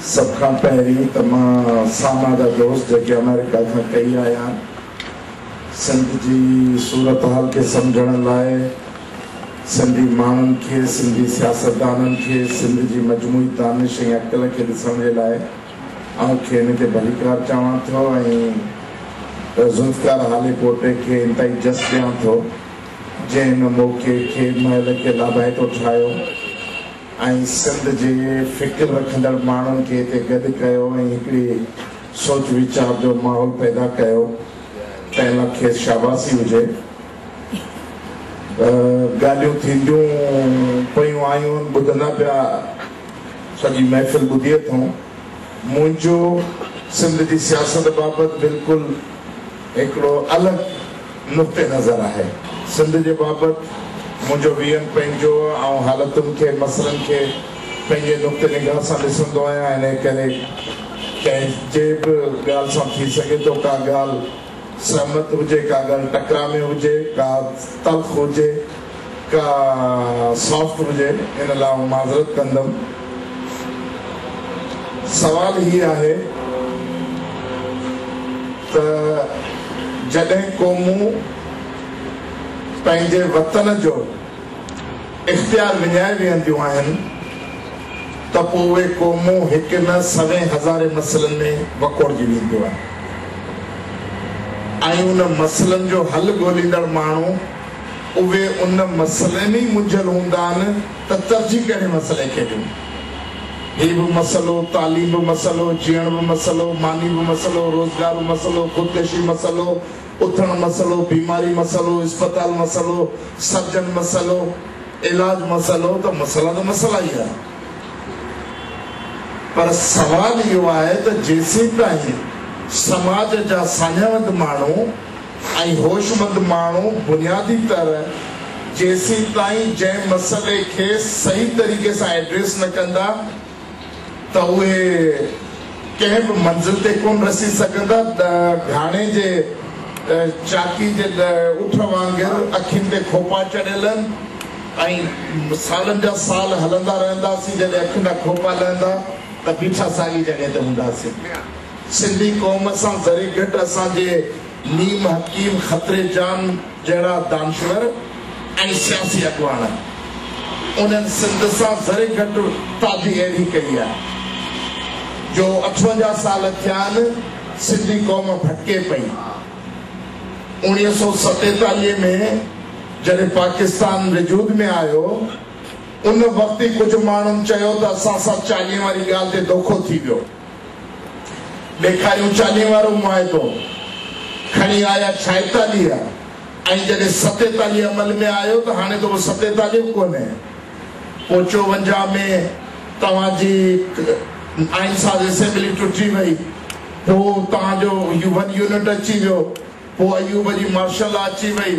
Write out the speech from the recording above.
سڀ کان پهرين ته مان سانا جا دوست جيڪي آمريڪا کان ڪهي آيا آهن، سنڌ جي صورتحال کي سمجهڻ لاء سنڌي ماڻهن کي، سنڌي سياستدانن کي، سنڌ جي مجموعي دانش ۽ عقل کي ڏسڻ جي لاء آئون کين هتي ڀليڪار چوان ٿو ۽ ذوالفقار هاليپوٽي کي انتهائي جس ڏيان ٿو جنهن هن موقعي کي مهل کي لاڀائتو ٺاهيو ۽ سنڌ جي فڪر رکندڙ ماڻهن کي هتي گڏ ڪيو ۽ هڪڙي سوچ ويچار جو ماحول پيدا ڪيو، تنهن لاء کيس شاباسي هجي. ڳالهيون ٿينديون پيون آيون، ٻڌندا پيا، سڄي محفل ٻڌي اٿئون. منهنجو سنڌ جي سياست بابت بلڪل هڪڙو الڳ نقطه نظر آهي. سنڌ جي بابت منهنجو ويزن پنهنجو، آئون حالتن کي، مسئلن کي پنهنجي نقطه نگاهه سان ڏسندو آهيان، انهيء ڪري ڪنهن جي به ڳالهه سان ٿي سگهي ٿو ڪا ڳالهه سهمت هجي، ڪا ڳالهه ٽڪراء ۾ هجي، ڪا تلخ هجي، ڪا سافٽ هجي، ان لاء آئون معذرت ڪندم. سوال هي آهي ته جڏهن قومون پنهنجي وطن جو اختيار وڃائي ويهنديون آهن ته پوء اهي قومون هڪ نه سوين هزارين مسئلن ۾ وڪوڙجي وينديون آهن ۽ ان مسئلن جو حل ڳوليندڙ ماڻهو اهي ان مسئلي ۾ ئي منجهيل هوندا آهن ته ترجيح ڪهڙي مسئلي کي ڏيون؟ هي به مسئلو، تعليم به مسئلو، جيئڻ به مسئلو، ماني به مسئلو، روزگار به مسئلو، خودڪشي مسئلو، اٿڻ مسئلو، بيماري مسئلو، اسپتال مسئلو، سرجن مسئلو، علاج مسئلو ته مسئلا ته مسئلا ئي آهن. پر سوال اهو آهي ته جيسيتائين سماج جا ساڃاهوند ماڻهو ۽ هوشمند ماڻهو بنيادي طرح جيسيتائين جنهن مسئلي کي صحيح طريقي سان ايڊريس نه ڪندا ته اهي ڪنهن به منزل تي ڪونه رسي سگهندا. گهاڻي جي چاڪي جي اٺ وانگر اکين تي کوپا چڙهيل آهن ۽ سالن جا سال هلندا رهنداسين، جڏهن اکين تان کوپا لهندا ته بيٺا ساڳي جڳهه تي هونداسين. سنڌي قوم سان ذري گهٽ اسان جي نيم حڪيم خطري جان جهڙا دانشور ۽ سياسي اڳواڻ انهن سنڌ سان ذري گهٽ تعدي اهڙي ڪئي آهي جو 58 سال ٿيا آهن سنڌي قوم ڀٽڪي پئي. 1947 ۾ جڏهن پاڪستان وجود ۾ آيو ان وقت ئي ڪجهه ماڻهن چيو ته اسان سان 40 واري ڳالهه تي دوکو ٿي ويو. ڏيکاريون 40 وارو معاهدو، کڻي آيا 46 ۽ جڏهن 47 عمل ۾ آيو ته هاڻي ته اهو 47 به ڪونهي. پوء 54 ۾ توهان جي آئين ساز اسيمبلي ٽٽي وئي، پوء توهان جو ون يونٽ اچي ويو، پوء ايوب جي مارشل لا اچي وئي.